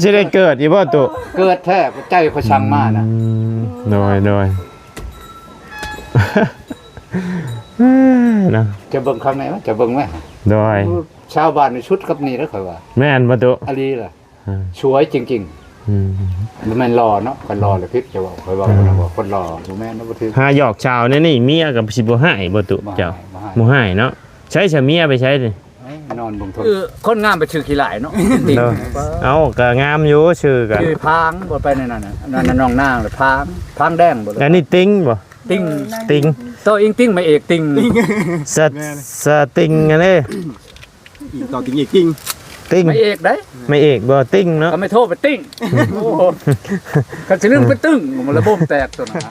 ຊິໄດ້ເກີດອີກບໍ່ຕຸ? ເກີດແທ້ ໃຈຂ້ອຍສັ່ງມານະ. ອືມ ໂດຍ ໂດຍ ເນາະ ຈະເບິ່ງຂ້າງໃນ ຈະເບິ່ງໄວ້ ໂດຍ ຊາວບ້ານນີ້ສຸດກັບນີ້ແລ້ວ ຂ້ອຍວ່າ. ແມ່ນບໍ່ຕຸ? ອີ່ຫຼີລະ. ອ່າ ສວຍຈິງໆ. ອືມ ບໍ່ແມ່ນຫຼໍ່ເນາະ ຄັນຫຼໍ່ລະຜິດ ຈະເວົ້າ ຂ້ອຍເວົ້າ ອືມ ນະ ວ່າຄົນຫຼໍ່ ບໍ່ແມ່ນ ບໍ່ຖືກ. ຫາຢອກສາວແນວນີ້ ເມຍກໍຊິບໍ່ຮ້າຍບໍ່ຕຸ? ບໍ່ຮ້າຍ ເຈົ້າ ບໍ່ຮ້າຍ ບໍ່ຮ້າຍເນາະ. ໃຊ້ຊະເມຍໄປໃຊ້ນີ້? ເອີ ນອນເບິ່ງໂທລະ ຄືຄົນງາມໄປຊື່ຂີ້ຫຼ້າຍເນາະ. ເອີ ເອົ້າ ກໍງາມຢູ່ ຊື່ກໍ ຊື່ພາງບໍ່ ໄປໃນນັ້ນນະ ນັ້ນນະ ນ້ອງນາງລະພາງ ພາງແດງບໍ່? ອັນນີ້ຕິງບໍ່? ຕິງ ຕິງ ໂຕອີງຕິງ ມາເອກຕິງ ສະ ສະຕິງອັນນີ້ ອີກຕໍ່ຕິງ ອີກຕິງ ຕິງ ມາເອກໄດ໋ ມາເອກບໍ່ ຕິງເນາະ ກໍໄມ່ໂທໄປຕິງ. ໂອ້ ຄັນຊິລຶ້ງໄປຕຶ້ງ ມັນລະບົມແຕກຕົວນັ້ນ.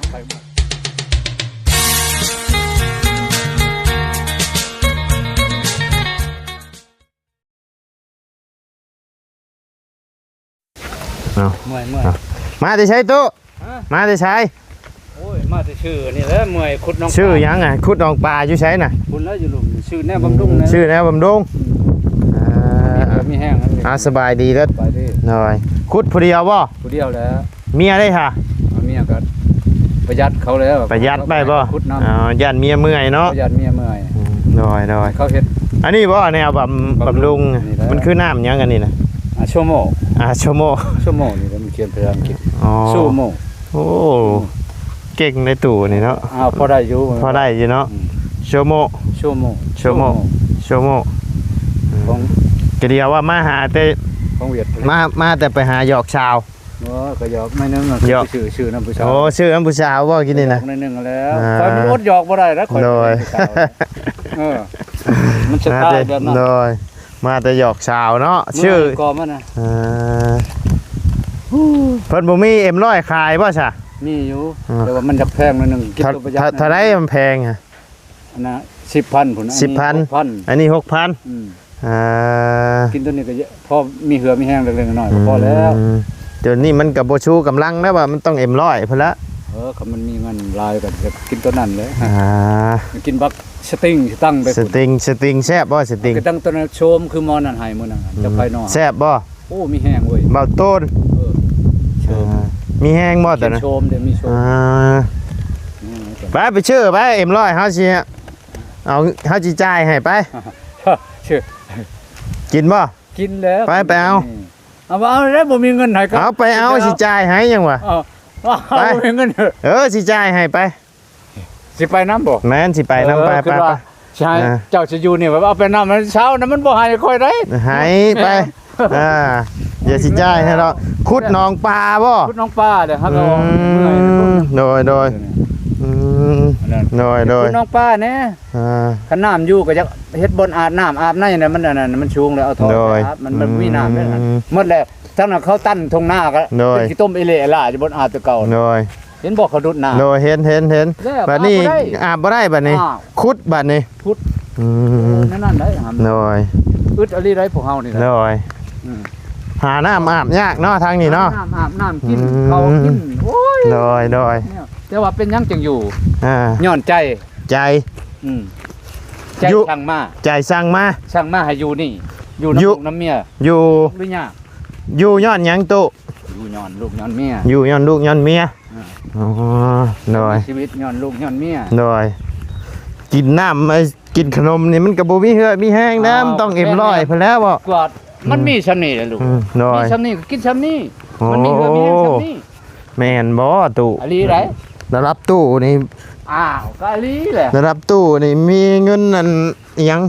ເອົາ ເມື່ອຍ ເມື່ອຍ ເອົາ ມາແຕ່ໃສຕູ້? ຮະ? ມາແຕ່ໃສ? ໂອ້ຍ ມາແຕ່ຊື່ນີ້ແຫຼະ ເມື່ອຍ ຂຸດໜອງ ຊື່ຫຍັງອະ? ຂຸດໜອງປາຢູ່ໃສນະ? ພຸ້ນແຫຼະ ຢູ່ລຸ່ມ ຊື່ແນວບຳລຸງນະ ຊື່ແນວບຳລຸງ. ອືມ ອ່າ ມີແຮງ ອ່າ ສະບາຍດີເດີ ສະບາຍດີ. ໂດຍ ຂຸດຜູ້ດຽວບໍ່? ຜູ້ດຽວແຫຼະ. ເມຍເດ້ຫະ? ເມຍກໍປະຢັດເຂົາແລ້ວ ປະຢັດໄວ້ບໍ່? ຂຸດນຳ ອໍ ຢ້ານເມຍເມື່ອຍເນາະ ຢ້ານເມຍເມື່ອຍ. ອືມ ໂດຍ ໂດຍ ເຂົາເຮັດ ອັນນີ້ບໍ່ ແນວບຳ ບຳລຸງ ບຳລຸງນີ້ແຫຼະ. ມັນຄືນ້ຳຫຍັງອັນນີ້ນະ? ອາໂຊໂມ ອາໂຊໂມ ໂຊໂມນີ້ແຫຼະ ມັນຂຽນພາສາອັງກິດ. ອໍ ໂຊໂມ. ໂອ້ ເກັ່ງໃນຕູ້ນີ້ເນາະ. ອ້າວ ພໍໄດ້ຢູ່ ພໍໄດ້ຢູ່ເນາະ. ອືມ ໂຊໂມ ໂຊໂມ ໂຊໂມ ໂຊໂມ. ອືມ ຂອງ ກະດຽວວ່າມາຫາແຕ່ ຂອງຫວຽດ ມາ ມາແຕ່ໄປຫາຢອກສາວ. ບໍ່ ກໍຢອກໜ້ອຍໜຶ່ງ ຢອກ ຊື່ ຊື່ນຳຜູ້ສາວ. ໂອ້ ຊື່ນຳຜູ້ສາວບໍ່ ກິນນີ້ນະ? ຢອກໜ້ອຍໜຶ່ງແລ້ວ. ອ່າ ຂ້ອຍມັນອົດຢອກບໍ່ໄດ້ແລ້ວ ຂ້ອຍ. ໂດຍ ເປັນຜູ້ສາວ. ເອີ ມັນສະຕາຍແບບນັ້ນ. ໂດຍ ມາແຕ່ຢອກສາວເນາະ. ຊື່ກໍມັນນະ ເອີ ເພິ່ນບໍ່ມີເອັມຮ້ອຍຂາຍບໍ່ຊະ? ມີຢູ່ ອ່າ ແຕ່ວ່າມັນຢາກແພງໜ້ອຍໜຶ່ງ ກິນ ເທົ່າ ຕົວປະຢັດ. ເທົ່າໃດມັນແພງຫະ? ອັນນະ ສິບພັນພຸ້ນ ສິບພັນ ອັນນີ້ຫົກພັນ ອັນນີ້ຫົກພັນ. ອືມ ອ່າ ກິນຕົວນີ້ກໍພໍມີເຫື່ອມີແຮງເລັກໆນ້ອຍໆ ກໍພໍແລ້ວ. ອືມ ດຽວນີ້ມັນກໍບໍ່ຊູກຳລັງແລ້ວວ່າ ມັນຕ້ອງເອັມຮ້ອຍພຸ້ນລະ. ເອີ ຄັນມັນມີເງິນຫຼາຍກໍຈະກິນຕົວນັ້ນແຫຼະ. ອ່າ ກິນບັກສະຕິງ ສະຕັງໄປພຸ້ນ. ສະຕິງ ສະຕິງແຊບບໍ່? ສະຕິງ ກໍຕັ້ງຕົວນັ້ນໂຊມ ຄືໝໍນັ້ນໃຫ້ມື້ນັ້ນ ອືມ ຈະໄປນອນ ແຊບບໍ່? ໂອ້ ມີແຮງເວີຍ ເບົາໂຕນ. ເອີ ໂຊມ ອ່າ ມີແຮງບໍ່ຕົວນັ້ນ? ໂຊມເດ້ ມີໂຊມ. ອ່າ ອືມ ໄປ ໄປຊື້ໄປ ເອັມຮ້ອຍ ເຮົາຊິ ເອົາ ເຮົາຊິຈ່າຍໃຫ້ໄປ. ຊື້ ກິນບໍ່? ກິນແລ້ວ ໄປ ໄປເອົາ. ເອົາ ເອົາແລ້ວ ບໍ່ມີເງິນໃຫ້ກໍ ເອົາໄປເອົາ ຊິຈ່າຍໃຫ້ຫຍັງວະ. ເອົາ ໄປ ບໍ່ມີເງິນ. ເອີ ຊິຈ່າຍໃຫ້ໄປ. ຊິໄປນຳບໍ່? ແມ່ນ ຊິໄປນຳ. ເອີ ໄປ ໄປ ຄືວ່າ ໄປ ຊິໃຫ້ ອ່າ ເຈົ້າຊິຢູ່ນີ້ ເອົາໄປນຳ ເຊົ້ານະ ມັນບໍ່ໃຫ້ຂ້ອຍໄດ໋. ໃຫ້ໄປ ອ່າ ຢ່າຊິຈ່າຍໃຫ້ດອກ. ຂຸດໜອງປາບໍ່? ຂຸດໜອງປາເດ້ ຫາກໍເມື່ອຍ. ອືມ ໂດຍ ໂດຍ ອືມ ໂດຍ ໂດຍ ຂຸດໜອງປາແດ່. ອ່າ ຄັນນ້ຳຢູ່ກໍຢາກເຮັດບ່ອນອາບນ້ຳອາບໃນນະ ມັນອັນນັ້ນ ມັນສູງແລ້ວ ເອົາທໍ່ ໂດຍ ອາບ ມັນ ມັນບໍ່ມີນ້ຳແລ້ວ. ອືມ ໝົດແລ້ວ ທັງນັ້ນເຂົາຕັນທົ່ງນາກໍ ໂດຍ ເປັນຂີ້ຕົມເອເລອະຫຼ້າຢູ່ ບ່ອນອາບແຕ່ເກົ່າ. ໂດຍ ເຫັນບໍ່ ເຂົາດຸດນ້ຳ. ໂດຍ ເຫັນ ເຫັນ ເຫັນ. ແລ້ວບາດນີ້ອາບບໍ່ໄດ້ ອາບບໍ່ໄດ້ບາດນີ້. ອ້າວ ຂຸດບາດນີ້ ຂຸດ. ອືມ ແນວນັ້ນໄດ໋. ໂດຍ ອຶດອີ່ຫຼີໄດ໋ພວກເຮົານີ້. ໂດຍ ອືມ ຫານ້ຳອາບຍາກເນາະ ທາງນີ້ເນາະ. ຫານ້ຳອາບນ້ຳກິນ ອືມ ເຂົ້າກິນ. ໂອ້ຍ ໂດຍ ໂດຍ ແຕ່ວ່າເປັນຫຍັງຈຶ່ງຢູ່? ອ່າ ຍ້ອນໃຈ ໃຈ. ອືມ ໃຈສັ່ງມາ ໃຈສັ່ງມາ ສັ່ງມາໃຫ້ຢູ່ນີ້ ຢູ່ນຳລູກນຳເມຍ. ຢູ່ ຫຼືຍາກ? ຢູ່ຍ້ອນຫຍັງຕູ້? ຢູ່ຍ້ອນລູກຍ້ອນເມຍ ຢູ່ຍ້ອນລູກຍ້ອນເມຍ. ອໍ ໂດຍ ມີຊີວິດຍ້ອນລູກຍ້ອນເມຍ. ໂດຍ ກິນນ້ຳ ກິນຂະໜົມນີ້ ມັນກໍບໍ່ມີເຫື່ອມີແຮງແລ້ວ. ອ້າວ ມັນຕ້ອງເອັມຮ້ອຍພຸ້ນແລ້ວບໍ່? ກວາດ ມັນມີຊ່ຳນີ້ແຫຼະລູກ. ອືມ ໂດຍ ມີຊ່ຳນີ້ກໍກິນຊ່ຳນີ້. ໂອ້ ມັນມີເຫື່ອມີແຮງຊ່ຳນີ້. ແມ່ນບໍ່ຕູ້? ອີ່ຫຼີໃດ໋. ລະດັບຕູ້ນີ້ ອ້າວ ກໍອີ່ຫຼີແຫຼະ. ລະດັບຕູ້ນີ້ມີເງິນອັນ ອີ່ຫຍັງ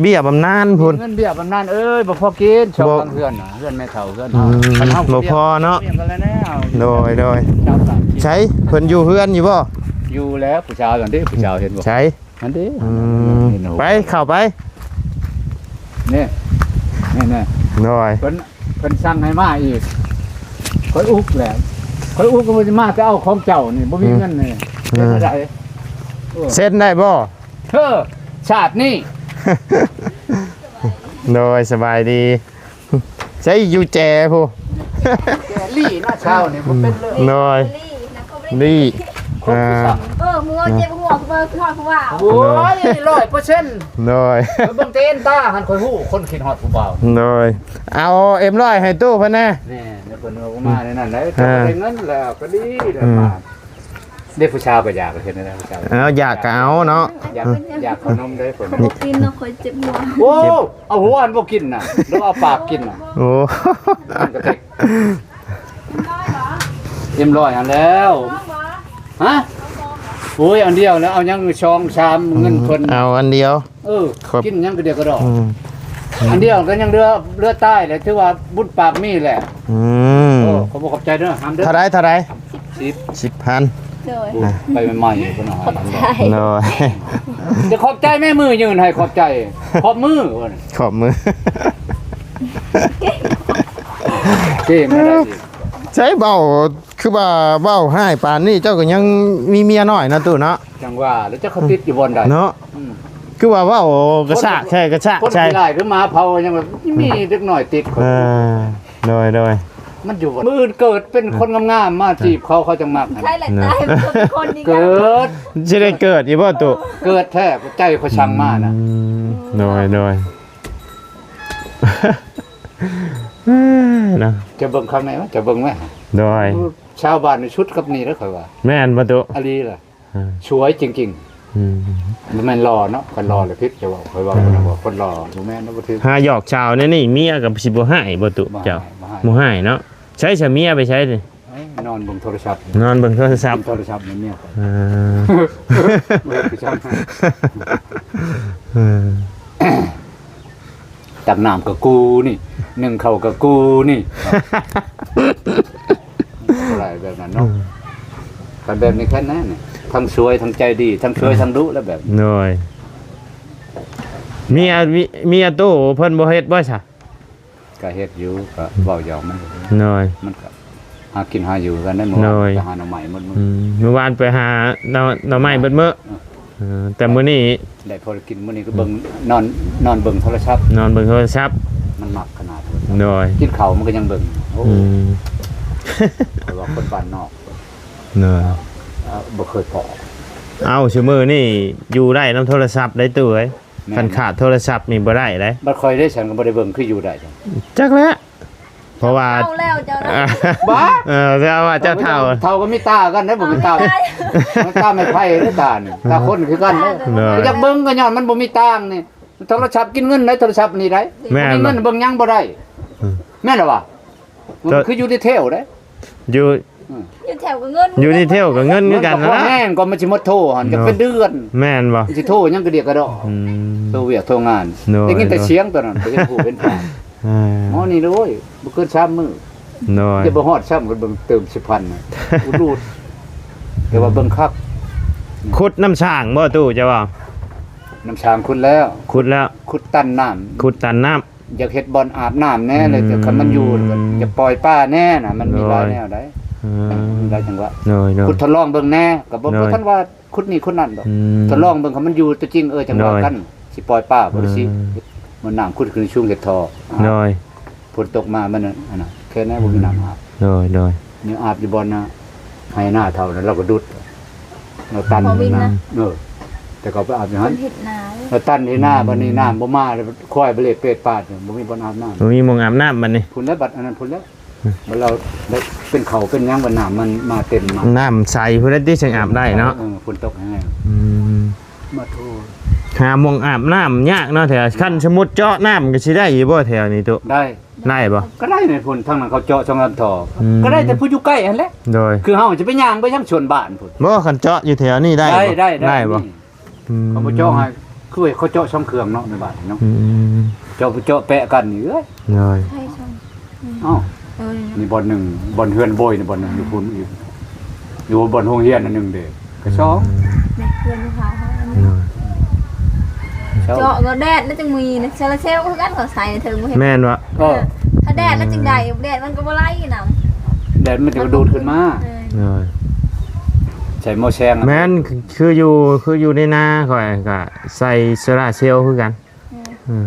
ເບ້ຍບຳນານພຸ້ນ. ເງິນເບ້ຍບຳນານເອີຍ ບໍ່ພໍກິນ. ຊ່ອງຫຼັງເຮືອນນະ ເຮືອນແມ່ເຖົ້າ ເຮືອນເຮົາ. ອືມ ບໍ່ພໍເນາະ. ໂດຍ ໂດຍ. ໃສ ເພິ່ນຢູ່ເຮືອນຢູ່ບໍ່? ຢູ່ແລ້ວ ຜູ້ສາວນັ້ນເດ້ ຜູ້ສາວເຫັນບໍ່? ໃສ ນັ້ນເດ້. ອືມ ໄປ ເຂົ້າໄປ. ນີ້ ນີ້ ນີ້ ໂດຍ ເພິ່ນ ເພິ່ນສັ່ງໃຫ້ມາອີກ. ຂ້ອຍອຸກແລ້ວ ຂ້ອຍອຸກກໍວ່າຊິມາແຕ່ເອົາຂອງເຈົ້ານີ້ ບໍ່ມີເງິນນີ້. ອືມ ເຮັດແນວໃດ? ເອີ ເຊັນໄດ້ບໍ່? ເອີ ຊາດນີ້. ໂດຍ ສະບາຍດີ. ໃຊ້ຢູ່ແຈພຸ້ນ ແຈລີ້ນະ ເຊົ້ານີ້ບໍ່ເປັນເລີຍ. ໂດຍ ລີ້ ອ່າ ເອີ ເມື່ອເຈັບຫົວ ຄືວ່າຄິດຮອດຜູ້ບ່າວ. ໂອ້ຍ ຮ້ອຍເປີເຊັນ. ໂດຍ ໄປເບິ່ງແຕ່ເອັນຕາຫັ້ນ ຂ້ອຍຮູ້ຄົນຄິດຮອດຜູ້ບ່າວ. ໂດຍ ເອົາເອັມຮ້ອຍໃຫ້ຕູ້ເພິ່ນແດ່. ແມ່ນ ເພິ່ນວ່າບໍ່ມາໃນນັ້ນໄດ໋. ອ່າ ໄດ້ເງິນແລ້ວກໍດີແລ້ວ. ອືມ ມາ ເດັກຜູ້ສາວກໍຢາກ ເຮັດແນວໃດຜູ້ສາວ? ເອົາ ຢາກກໍເອົາເນາະ. ຢາກ ຢາກເຂົ້ານົມເດ້ເພິ່ນ. ບໍ່ກິນເນາະ ຂ້ອຍເຈັບຫົວ. ໂອ້ ເອົາຫົວອັນບໍ່ກິນນະ ຫຼືເອົາປາກກິນນະ? ໂອ້ ມັນກໍເຕັກ ເອັມຮ້ອຍຫັ້ນແລ້ວ. ຮະ? ໂອ້ຍ ອັນດຽວແລ້ວ ເອົາຫຍັງສອງສາມ ເງິນເພິ່ນ ເອົາອັນດຽວ. ເອີ ກິນຫຍັງກະດຽວກະດອກ. ອືມ ອັນດຽວກໍຍັງເຫຼືອ ເຫຼືອຕາຍແຫຼະ ຖືວ່າບຸນປາກມີແຫຼະ. ອືມ ເອີ ຂໍບອກຂອບໃຈເດີ ຫາມເດີ. ເທົ່າໃດ ເທົ່າໃດ? ສິບ ສິບພັນ. ໂດຍ ໂອ້ຍ ໄປໃໝ່ໆ ເພິ່ນເອົາໃຫ້. ໂດຍ ຈະຂອບໃຈແມ່ ມືຍື່ນໃຫ້ຂອບໃຈ ຂອບມື ຂອບມື. ເກັ່ງໄດ້ ໃຊ້ເວົ້າ ຄືວ່າເວົ້າຮ້າຍປານນີ້ ເຈົ້າກໍຍັງມີເມຍນ້ອຍເນາະ ຕູ້ເນາະ. ຈັ່ງວ່າ ແລ້ວເຈົ້າເຂົາຕິດຢູ່ບ່ອນໃດເນາະ? ອືມ ຄືວ່າເວົ້າກະຊາກແທ້ກະຊາກໃສ່ ຄົນຂີ້ລ້າຍ ຫຼືໝາເຜົາ ຍັງແບບມີເດັກນ້ອຍຕິດ. ເອີ ໂດຍ ໂດຍ ມັນຢູ່ບ່ອນ ມື້ອື່ນເກີດເປັນຄົນງາມໆ ມາຈີບເຂົາ ເຂົາຈັ່ງມັກ. ໃຊ່ແຫຼະ ຕາຍເປັນຄົນນີ້ ເກີດ ຊິໄດ້ເກີດຢູ່ບໍ່ ຕູ້? ເກີດແທ້ ໃຈຂ້ອຍສັ່ງມານະ. ອືມ ໂດຍ ໂດຍ ເນາະ ຈະເບິ່ງຂ້າງໃນ ຈະເບິ່ງໄວ້. ໂດຍ ຊາວບ້ານນີ້ສຸດກັບນີ້ແລ້ວ ຂ້ອຍວ່າ. ແມ່ນບໍ່ ຕູ້? ອີ່ຫຼີລະ. ອ່າ ສວຍຈິງໆ. ອືມ ບໍ່ແມ່ນຫຼໍ່ເນາະ ຄັນຫຼໍ່ລະຜິດ ຈະເວົ້າ ຂ້ອຍເວົ້າ ອ່າ ວ່າຄົນຫຼໍ່ ບໍ່ແມ່ນ ບໍ່ຖືກ. ຫາຫຍອກສາວແນວນີ້ ເມຍກໍຊິບໍ່ຮ້າຍບໍ່ ຕູ້? ບໍ່ຮ້າຍ ເຈົ້າ ບໍ່ຮ້າຍ ບໍ່ຮ້າຍເນາະ. ໃຊ້ສາເມຍໄປໃສນີ້? ເອີ ນອນເບິ່ງໂທລະສັບ ນອນເບິ່ງໂທລະສັບ ໂທລະສັບໃນເມຍຂ້ອຍ. ອ່າ ບໍ່ເຮັດຄືຊ່າງ ເອີ ຕັກນ້ຳກໍກູນີ້ ໜຶ້ງເຂົ້າກໍກູນີ້ ບໍ່ໄດ້ແບບນັ້ນເນາະ. ອືມ ຄັນແບບນີ້ແຄ່ນັ້ນ ທັງສວຍທັງໃຈດີ ທັງສວຍ ອືມ ທັງດຸແລ້ວແບບ. ໂດຍ ເມຍ ເມຍຕູ້ເພິ່ນບໍ່ເຮັດບໍ່ຊະ? ກໍເຮັດຢູ່ ກໍເວົ້າຫຍອກມັນ. ໂດຍ ມັນກໍຫາກິນຫາຢູ່ກັນໄດ້. ມື້ວານ ໂດຍ ໄປຫາໜໍ່ໄມ້ໝົດມື້. ອືມ ມື້ວານໄປຫາໜໍ່ ໜໍ່ໄມ້ເບິດມື້. ເອີ ເອີ ແຕ່ມື້ນີ້ໄດ້ພໍໄດ້ກິນ ມື້ນີ້ກໍເບິ່ງ ອືມ ນອນ ນອນເບິ່ງໂທລະສັບ ນອນເບິ່ງໂທລະສັບ. ມັນມັກຂະໜາດ. ໂດຍ ກິນເຂົ້າມັນກໍຍັງເບິ່ງ. ໂອ້ ອືມ ຂ້ອຍວ່າຄົນບ້ານນອກ. ໂດຍ ເອີ ບໍ່ເຄີຍພໍ້. ເອົ້າ ຊຸມື້ນີ້ຢູ່ໄດ້ນຳໂທລະສັບໄດ໋ ຕູ້ເອີຍ. ແມ່ນ ຄັນຂາດໂທລະສັບນີ້ບໍ່ໄດ້ເດ້. ບັດຂ້ອຍໄດ້ ສັນກໍບໍ່ໄດ້ເບິ່ງ ຄືຢູ່ໄດ້. ຈັກແຫຼະ ເພາະວ່າ ເຖົ້າແລ້ວເຈົ້ານະ. ບ້າ ເອີ ແຕ່ວ່າເຈົ້າເຖົ້າ ເຖົ້າກໍມີຕາຄືກັນເດ້ ບໍ່ມີຕາ ຕາໄມ້ໄຜ່ເດ້ ຕານີ້ ຕາຄົນຄືກັນເດ້. ໂດຍ ຢາກເບິ່ງກໍຍ້ອນມັນບໍ່ມີຕານີ້. ໂທລະສັບກິນເງິນໄດ໋ ໂທລະສັບນີ້ໄດ໋. ແມ່ນ ບໍ່ມີເງິນເບິ່ງຫຍັງບໍ່ໄດ້. ອືມ ແມ່ນລະວະ? ມັນຄືຢູ່ໃນແຖວເດ້ ຢູ່ ອືມ ຢູ່ແຖວກໍເງິນ ຢູ່ໃນແຖວກໍເງິນຄືກັນນະ. ແມ່ນກໍພໍແຮງກໍມັນຊິມາໂທຫັ້ນ ໂດຍ ກໍເປັນເດືອນ. ແມ່ນບໍ່? ຊິໂທຫຍັງກະດຽກກະດໍ. ອືມ ໂທວຽກໂທງານ. ໂດຍ ໄດ້ຍິນແຕ່ສຽງຕອນນັ້ນ ບໍ່ເຫັນຮູບເຫັນຮ່າງ. ເອີ ໝໍນີ້ລະ ໂອ້ຍ ບໍ່ເກີນສາມມື້. ໂດຍ ຈະບໍ່ຮອດຊ້ຳ ເບິ່ງເຕີມສິບພັນນະ ອຸດລູດ. ແຕ່ວ່າເບິ່ງຄັກ. ຂຸດນ້ຳສ້າງບໍ່ ຕູ້ ເຈົ້າວ່າ? ນ້ຳສ້າງຂຸດແລ້ວ ຂຸດແລ້ວ ຂຸດຕັນນ້ຳ ຂຸດຕັນນ້ຳ. ຢາກເຮັດບ່ອນອາບນ້ຳແດ່ ອືມ ແລ້ວຄັນມັນຢູ່ ຢາກປ່ອຍປາແດ່ນະ ມັນມີຫຼາຍແນວໃດ໋. ໂດຍ ອືມ ມີຫຼາຍຈັງຫວະ. ໂດຍ ໂດຍ ຂຸດທົດລອງເບິ່ງແດ່ ກໍບໍ່ ໂດຍ ບໍ່ທັນວ່າຂຸດນີ້ຂຸດນັ້ນດອກ. ອືມ ທົດລອງເບິ່ງ ຄັນມັນຢູ່ຕົວຈິງ ເອີ ຈັ່ງວ່າກັນ. ໂດຍ ຊິປ່ອຍປາບໍ່ ຫຼືຊິ ອືມ ມັນນ້ຳຂຸດຂຶ້ນສູງ ເຮັດທໍ່. ໂດຍ ຝົນຕົກມາມັນອັນນັ້ນ ແຄ່ນັ້ນ ອືມ ບໍ່ມີນ້ຳອາບ. ໂດຍ ໂດຍ ແນວອາບຢູ່ບ່ອນນະ ໄຮ່ນາເຖົ້ານັ້ນ ລາວກໍດຸດ ລາວຕັນ ບໍ່ວິນນະ ເອີ ແຕ່ເຂົາໄປອາບຢູ່ຫັ້ນ ເພິ່ນເຮັດນາ ລາວຕັນເຮັດນາ. ອືມ ບັດນີ້ນ້ຳບໍ່ມາ ແລ້ວຄວາຍໄປເລດເປດປາດ ບໍ່ມີບ່ອນອາບນ້ຳ ບໍ່ມີໝ່ອງອາບນ້ຳບັດນີ້. ພຸ້ນແຫຼະ ບັດອັນນັ້ນພຸ້ນແຫຼະ. ອືມ ບັດລາວໄດ້ເປັນເຂົ້າເປັນຫຍັງ ບັດນ້ຳມັນມາເຕັມມາ ນ້ຳໃສພຸ້ນແຫຼະຕິ ຈັ່ງອາບໄດ້ເນາະ. ເອີ ຝົນຕົກແຮງ. ອືມ ມາໂທ ຫາໝ່ອງອາບນ້ຳຍາກເນາະແຖວ. ຄັນສົມມຸດເຈາະນ້ຳກໍຊິໄດ້ຢູ່ບໍ່ແຖວນີ້ ຕູ້? ໄດ້ ໄດ້ບໍ່? ກໍໄດ້ໃນພຸ້ນ ທາງນັ້ນເຂົາເຈາະສອງສາມທໍ່. ອືມ ກໍໄດ້ແຕ່ຜູ້ຢູ່ໃກ້ຫັ້ນແຫຼະ. ໂດຍ ຄືເຮົາຈະໄປຍ່າງໄປທາງສວນບ້ານພຸ້ນ. ບໍ່ ຄັນເຈາະຢູ່ແຖວນີ້ໄດ້ບໍ່? ໄດ້ ໄດ້ ໄດ້ບໍ່? ອືມ ເຂົາບໍ່ເຈາະໃຫ້ ຄືເຂົາເຈາະສອງເຄື່ອງເນາະ ໃນບ້ານເນາະ. ອືມ ເຈາະ ເຈາະແປະກັນນີ້ ເອີຍ. ໂດຍ ໃຊ່ ຊ່ອງ ອືມ ເອົ້າ ເອີ ນີ້ບ່ອນໜຶ່ງ ບ່ອນເຮືອນໂບຍນີ້ບ່ອນໜຶ່ງ ຢູ່ພຸ້ນອີກ ຢູ່ບ່ອນໂຮງຮຽນອັນໜຶ່ງເດ້ ກະສອງ. ອືມ ນີ້ເຮືອນຢູ່ເຮົາ ເນາະ ເຈາະກໍແດດແລ້ວຈຶ່ງມີນະ ໂຊລາເຊວຄືກັນ ເຂົາໃສ່ເທິງບໍ່ເຫັນ. ແມ່ນບໍ່? ເອີ ຖ້າແດດແລ້ວຈຶ່ງໄດ້ ແດດມັນກໍບໍ່ໄລ່ນຳ ແດດມັນຈະດູດຂຶ້ນມາ. ເອີ ໂດຍ ໃສ່ໝໍ້ແຊງ. ແມ່ນ ຄື ຄືຢູ່ ຄືຢູ່ໃນນາຂ້ອຍກະໃສ່ໂຊລາເຊວຄືກັນ. ອືມ ອືມ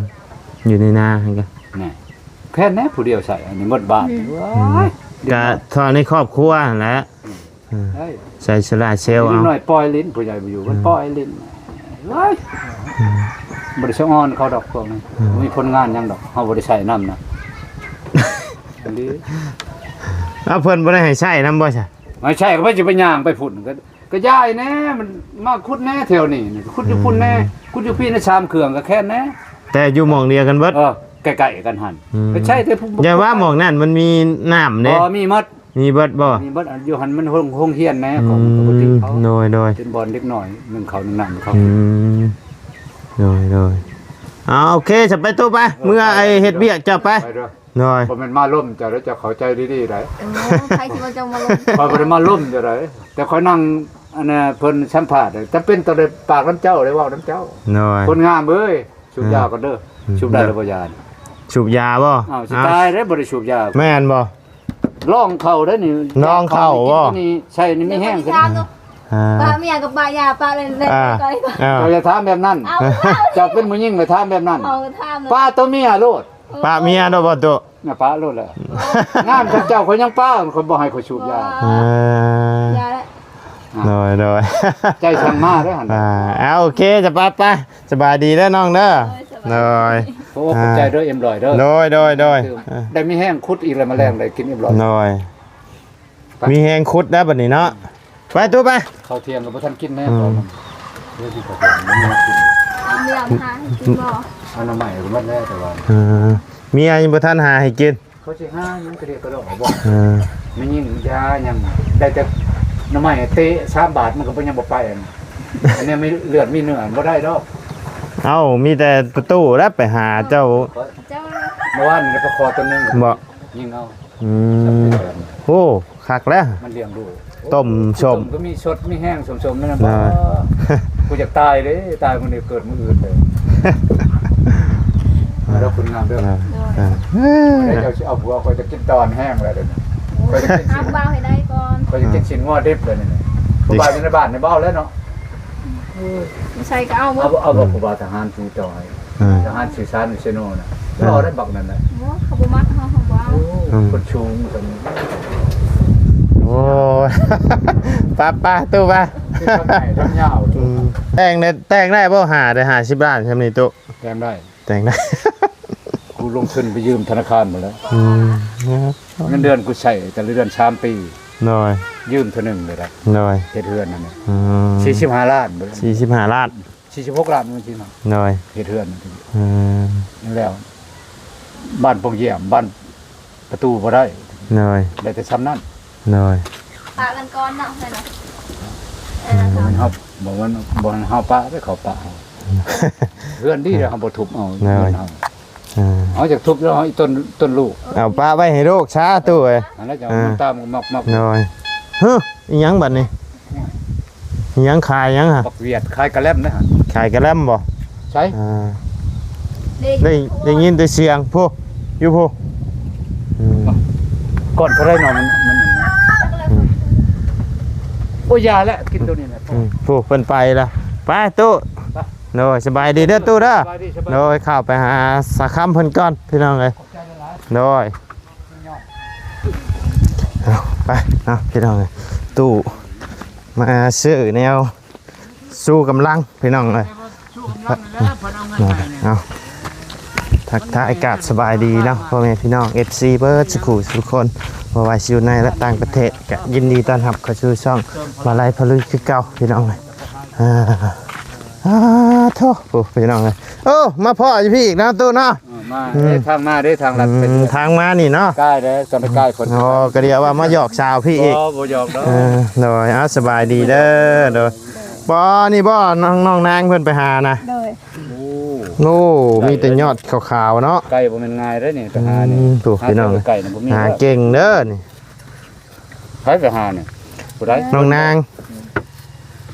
ຢູ່ໃນນາຫັ້ນກະ ແນ່ ແຄ່ແນ່ຜູ້ດຽວໃສ່ ອັນນີ້ໝົດບ້ານ. ອືມ ວ້າຍ ກະເທົ່າໃນຄອບຄົວຫັ້ນແຫຼະ. ອືມ ອືມ ໄດ້ ໃສ່ໂຊລາເຊວເອົາ ເດັກນ້ອຍປ່ອຍຫຼິ້ນ ຜູ້ໃຫຍ່ບໍ່ຢູ່ ມັນ ອືມ ປ່ອຍຫຼິ້ນ ເອີຍ ອືມ ບໍ່ໄດ້ສະອອນເຂົາດອກພວກນີ້ ອືມ ບໍ່ມີຜົນງານຫຍັງດອກ ເຮົາບໍ່ໄດ້ໃຊ້ນຳນະ ອັນນີ້ ເອົາ ເພິ່ນບໍ່ໄດ້ໃຫ້ໃຊ້ນຳບໍ່ຊະ? ໃຫ້ໃຊ້ກໍໄປ ຊິໄປຍ່າງໄປພຸ້ນ ກໍ ກໍຢາຍແດ່ ມັນມາຂຸດແດ່ແຖວນີ້ ຂຸດຢູ່ພຸ້ນແດ່ ອືມ ຂຸດຢູ່ພີ້ນະ ສາມເຄື່ອງກໍແຄນແດ່ ແຕ່ຢູ່ໝ່ອງດຽວກັນເບິດ ເອີ ໃກ້ໆກັນຫັ້ນ ອືມ ໄປໃຊ້ແຕ່ຜູ້ ຢ່າວ່າໝ່ອງນັ້ນມັນມີນ້ຳເດ້ ບໍ່ ມີໝົດ ມີເບິດບໍ່? ມີເບິດ ຢູ່ຫັ້ນມັນໂຮງ ໂຮງຮຽນແດ່ ອືມ ຂອງປົກກະຕິເຂົາ ໂດຍໆ ເປັນບ່ອນເດັກນ້ອຍໜຶ້ງເຂົ້າໜຶ້ງນ້ຳເຂົາ ອືມ ໂດຍໆ ເອົາ ໂອເຄ ສະ ໄປຕູ້ໄປ ເອີ ເມືອ ໄປ ໄອ້ເຮັດວຽກເຈົ້າໄປ ໄປເດີ ໂດຍ ບໍ່ແມ່ນມາລົມເຈົ້າເດີ ເຈົ້າເຂົ້າໃຈດີໆໄດ໋ ໂອ້ ໃຜຊິວ່າເຈົ້າມາລົມ ຂ້ອຍບໍ່ໄດ້ມາລົມເຈົ້າໃດ ແຕ່ຂ້ອຍນັ່ງ ອັນນ່າ ເພິ່ນສຳພາດ ຈຳເປັນຕ້ອງໄດ້ປາກນຳເຈົ້າ ໄດ້ເວົ້ານຳເຈົ້າ ໂດຍ ຄົນງາມເອີຍ ສູບຢາກ່ອນເດີ ອືມ ສູບໄດ້ ໂດຍ ຫຼືບໍ່ຢາ ສູບຢາບໍ່? ອ້າວ ຊິຕາຍເດ້ ບໍ່ໄດ້ສູບຢາ ແມ່ນບໍ່? ລອງເຂົ້າໄດ້ນີ້ ລອງເຂົ້າບໍ່? ຢາເຂົ້ານີ້ກິນຕົວນີ້ໃສ່ນີ້ມີແຮງຂຶ້ນ ອ່າ ປະເມຍກັບປະຢາ ປະເລີຍ ອ່າ ເຈົ້າຢ່າຖາມແບບນັ້ນ ເອົາ ເຈົ້າເປັນຜູ້ຍິງແລ້ວຖາມແບບນັ້ນ ເອົາ ຖາມ ປະໂຕເມຍໂລດ ປະເມຍໂລດບໍ່ໂຕ ນະ ປະໂລດແຫຼະ ງາມກັບເຈົ້າ ຂ້ອຍຍັງປະ ຂ້ອຍບໍ່ໃຫ້ຂ້ອຍສູບຢາ ເອີ ຢ່າແຫຼະ ອ່າ ໂດຍໆ ໃຈສັ່ງມາເດ້ຫັ້ນ ອ່າ ເອົາ ໂອເຄ ຈະໄປ ໄປ ສະບາຍດີເດີນ້ອງເດີ ໂດຍ ໂດຍ ຂອບອົກຂອບໃຈເດີ ເອັມຮ້ອຍເດີ ໂດຍໆໆ ໄດ້ມີແຮງຂຸດອີກແລ້ວ ມາແລງໄດ້ກິນເອັມຮ້ອຍ ໂດຍ ມີແຮງຂຸດແລ້ວບັດນີ້ເນາະ ໄປຕູ້ໄປ ເຂົ້າທ່ຽງກໍບໍ່ທັນກິນແນ່ ອືມ ເລີຍຊິເຂົ້າທ່ຽງບໍ່ມີກິນ ເອົາເມຍຫາໃຫ້ກິນບໍ່? ເອົາໜໍ່ໄມ້ກໍໝົດແລ້ວ ແຕ່ວ່າ ເອີ ເມຍຍັງບໍ່ທັນຫາໃຫ້ກິນ ເຂົາຊິຫາຫຍັງກະດຽກກະດໍ້ບໍ່ ເອີ ແມ່ຍິງຢາຫຍັງ ໄດ້ແຕ່ໜໍ່ໄມ້ເຕະສາມບາດ ມັນກໍບໍ່ ຍັງບໍ່ໄປ ອັນ ອັນນີ້ມີເລືອດມີເນື້ອບໍ່ໄດ້ດອກ ເອົ້າ ມີແຕ່ປະຕູແຫຼະໄປຫາເຈົ້າ ເຈົ້າ ເມື່ອວານນີ້ໄປຂໍຕົວໜຶ່ງ ບໍ່ ຍິງເອົາ ອືມ ໂອ້ ຄັກແລ້ວ ມັນລ້ຽງລູກ ຕົ້ມສົ້ມ ຕົ້ມກໍມີສົດມີແຫ້ງ ສົ້ມໆນັ້ນນະ ອ່າ ບໍ່ ກູຢາກຕາຍເດ້ ຕາຍມື້ນີ້ເກີດມື້ອື່ນເລີຍ ແລ້ວຄົນງາມເດີ ອ່າ ເຈົ້າຊິເອົາຜົວ ຂ້ອຍຈະກິນຕອນແຫ້ງແລ້ວເດ ຂ້ອຍຈະກິນ ຮັບບ່າວໃຫ້ໄດ້ກ່ອນ ຂ້ອຍຈະກິນຊີ້ນງົວດິບເລີຍນີ້ ຜູ້ບ່າວຢູ່ໃນບ້ານນີ້ບໍ່ເອົາແລ້ວເນາະ ໃສ່ກໍເອົາເບິດ ເອົາ ເອົາບໍ່ ຜູ້ບ່າວທະຫານທີ່ຕໍ່ໃຫ້ ອ່າ ທະຫານສື່ສານຢູ່ເຊໂນນະ ອ່າ ເອົາໄດ້ບັກນັ້ນນະ ໂອ້ ເຂົາບໍ່ມັກເຮົາ ເຮົາບໍ່ເອົາ ອືມ ຄົນສູງຊັ້ນ ໂອ້ຍ ປະ ປະ ຕູ້ປະ ຊິທຳໃຫຍ່ທຳຍາວ ອືມ ແຕ່ງໄດ້ ແຕ່ງໄດ້ບໍ່ ຫາໄດ້ຫ້າສິບລ້ານຊ່ຳນີ້ຕູ້ ແຕ່ງໄດ້ ແຕ່ງໄດ້ ກູລົງທຶນໄປຢືມທະນາຄານໝົດແລ້ວ ອືມ ເງິນເດືອນກູໃຊ້ແຕ່ລະເດືອນສາມປີ ໂດຍ ຢືມເທື່ອໜຶ່ງເລີຍ ໂດຍ ເຮັດເຮືອນນັ້ນນະ ອືມ ສີ່ສິບຫ້າລ້ານ ສີ່ສິບຫ້າລ້ານ ສີ່ສິບຫົກລ້ານ ມັນຊິມາ ໂດຍ ເຮັດເຮືອນ ອືມ ນັ້ນແລ້ວ ບ້ານປ່ອງຢ້ຽມ ບ້ານປະຕູບໍ່ໄດ້ ໂດຍ ໄດ້ແຕ່ຊ່ຳນັ້ນ ໂດຍ ປະກັນກ່ອນເນາະ ເອີ ອືມ ເຮົາ ບໍ່ແມ່ນ ບໍ່ແມ່ນເຮົາປະເດ້ ເຂົາປະເຮົາ ເຮືອນດີແລ້ວເຮົາບໍ່ທຸບເອົາ ໂດຍ ເຮືອນເຮົາ ອ່າ ເຮົາຢາກທຸບແລ້ວເຮົາອີກຕົ້ນ ຕົ້ນລູກ ເອົາປະໄວ້ໃຫ້ລູກຊະຕູ້ເອີຍ ອັນນັ້ນຈະ ອ່າ ມັນຕາມມັກໆ ໂດຍ ຮຶ ອີຫຍັງບັດນີ້ ອີຫຍັງ ຂາຍຫຍັງຫະ? ບັກຫວຽດ ຂາຍກະແລັມນະ ຂາຍກະແລັມບໍ່? ໃສ? ອ່າ ໄດ້ ໄດ້ຍິນແຕ່ສຽງ ພຸ້ນ ຢູ່ພຸ້ນ ອືມ ກ່ອນເທົ່າໃດເນາະ ມັນ ມັນ ອືມ ໂອ້ຍ ຢ່າແຫຼະ ກິນໂຕນີ້ແຫຼະ ອືມ ພຸ້ນ ເພິ່ນໄປລະ ໄປຕູ້ ໄປ ໂດຍ ສະບາຍດີເດີຕູ້ເດີ ສະບາຍດີ ສະບາຍດີ ໂດຍ ເຂົ້າໄປຫາສາຄຳເພິ່ນກ່ອນ ພີ່ນ້ອງເອີຍ ໂດຍ ເອົາ ໄປເນາະ ພີ່ນ້ອງເອີຍ ຕູ້ມາຊື້ແນວ ຊູກຳລັງພີ່ນ້ອງເອີຍ ເອົາ ທັກທາຍກາບສະບາຍດີເນາະ ພໍ່ແມ່ພີ່ນ້ອງ ເອັຟຊີ ເບິດສູ່ຄູ່ສູ່ຄົນ ບໍ່ວ່າຊິຢູ່ໃນ ແລະ ຕ່າງປະເທດ ກະຍິນດີຕ້ອນຮັບເຂົ້າສູ່ຊ່ອງມາໄລພະລຸຍຄືເກົ່າ ພີ່ນ້ອງເອີຍ ອ່າ ອ່າ ໂທ້ ໂອ້ ພີ່ນ້ອງເອີຍ ໂອ້ ມາພໍ້ຢູ່ພີ້ອີກເນາະ ຕູ້ເນາະ ເອີ ມາ ອືມ ເດ້ ທາງມາເດ້ ທາງລັດ ອືມ ໄປເດີ ທາງມານີ້ເນາະ ກາຍເດ້ ຕອນໄປກາຍຄົນ ອໍ ກະດຽວວ່າມາຫຍອກສາວພີ້ອີກ ບໍ່ ບໍ່ຫຍອກດອກ ເອີ ໂດຍ ເອົາ ສະບາຍດີເດີ ໂດຍ ບໍ່ ນີ້ບໍ່ ນ້ອງ ນ້ອງນາງເພິ່ນໄປຫານະ ໂດຍ ໂອ້ ໂອ້ ໄກ່ ມີແຕ່ຍອດຂາວໆເນາະ ໄກ່ບໍ່ແມ່ນງ່າຍເດ້ນີ້ ໄປຫານີ້ ອືມ ໂອ້ ພີ່ນ້ອງ ຫາໄກ່ນະບໍ່ມີ ຫາເກັ່ງເດີນີ້ ໃຜໄປຫານີ້ ຜູ້ໃດ ນ້ອງນາງ